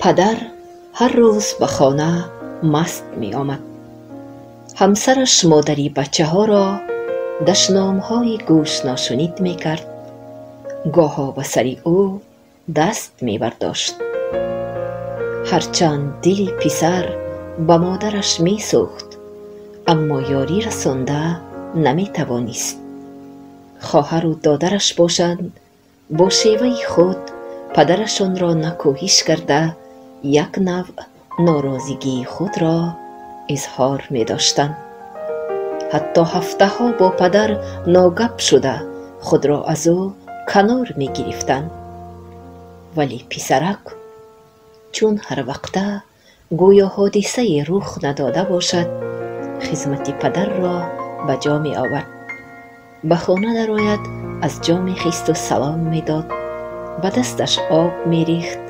Падар ҳар рӯз ба хона маст меомад. Ҳамсараш модари бачаҳоро дашномҳои гӯшношунид мекард, гоҳо ба сари ӯ даст мебардошт. Ҳарчанд дили писар ба модараш месӯхт, аммо ёрӣ расонда наметавонист. Хоҳару додараш бошанд, бо шеваи худ падарашонро накӯҳиш карда, як навъ норозигии худро изҳор медоштанд. Ҳатто ҳафтаҳо бо падар ногап шуда, худро аз ӯ канор мегирифтанд. Вале писарак чун ҳарвақта гӯё ҳодисае рух надода бошад, хизмати падарро ба ҷо меовард. Ба хона дарояд, аз ҷо мехисту салом медод, ба дасташ об мерехт,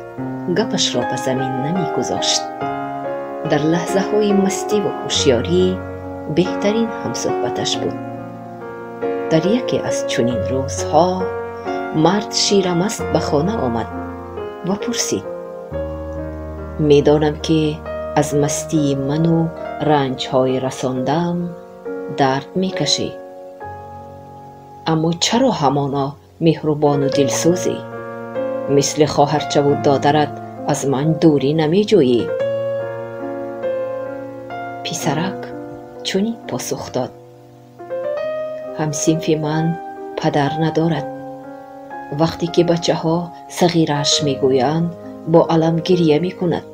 гапашро ба замин намегузошт. Дар лаҳзаҳои мастиву ҳушёрӣ беҳтарин ҳамсӯҳбаташ буд. Дар яке аз чунин рӯзҳо мард ширамаст ба хона омад ва пурсид: медонам, ки аз мастии ману ранҷҳои расондаам дард мекашӣ, аммо чаро ҳамоно меҳрубону дилсӯзӣ? Мисли хоҳарчаву додарат аз ман дурӣ намеҷӯӣ? Писарак чунин посух дод: ҳамсинфи ман падар надорад. Вақте ки бачаҳо сағирааш мегӯянд, бо алам гиря мекунад.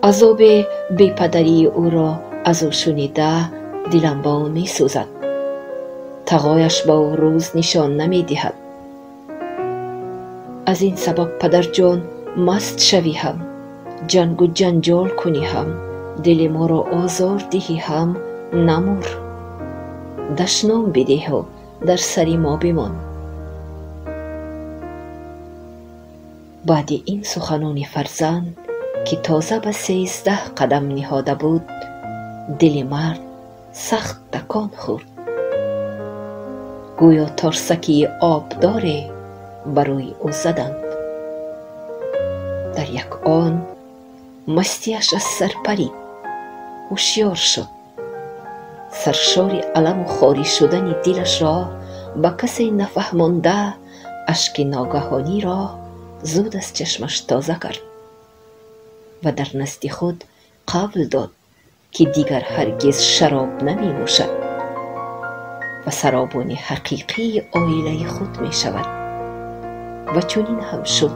Азоби бепадарии ӯро аз ӯ шунида, дилам ба ӯ месӯзад. Тағояш ба ӯ рӯз нишон намедиҳад. Аз ин сабаб, падарҷон, маст шавӣ ҳам, ҷангу ҷанҷол кунӣ ҳам, дили моро озор диҳӣ ҳам, намур. Дашном бидиҳу дар сари мо бимон. Баъди ин суханони фарзанд, ки тоза ба 13 қадам ниҳода буд, дили мард сахт такон хӯрд. Гӯё торсакии обдоре ба рӯи ӯ заданд. Дар як он мастиаш аз сар парид, ҳушёр шуд. Саршори аламу хорӣ шудани дилашро ба касе нафаҳмонда, ашки ногаҳониро зуд аз чашмаш тоза кард ва дар назди худ қавл дод, ки дигар ҳаргиз шароб наменӯшад ва саробони ҳақиқии оилаи худ мешавад. Ва чунин ҳам шуд.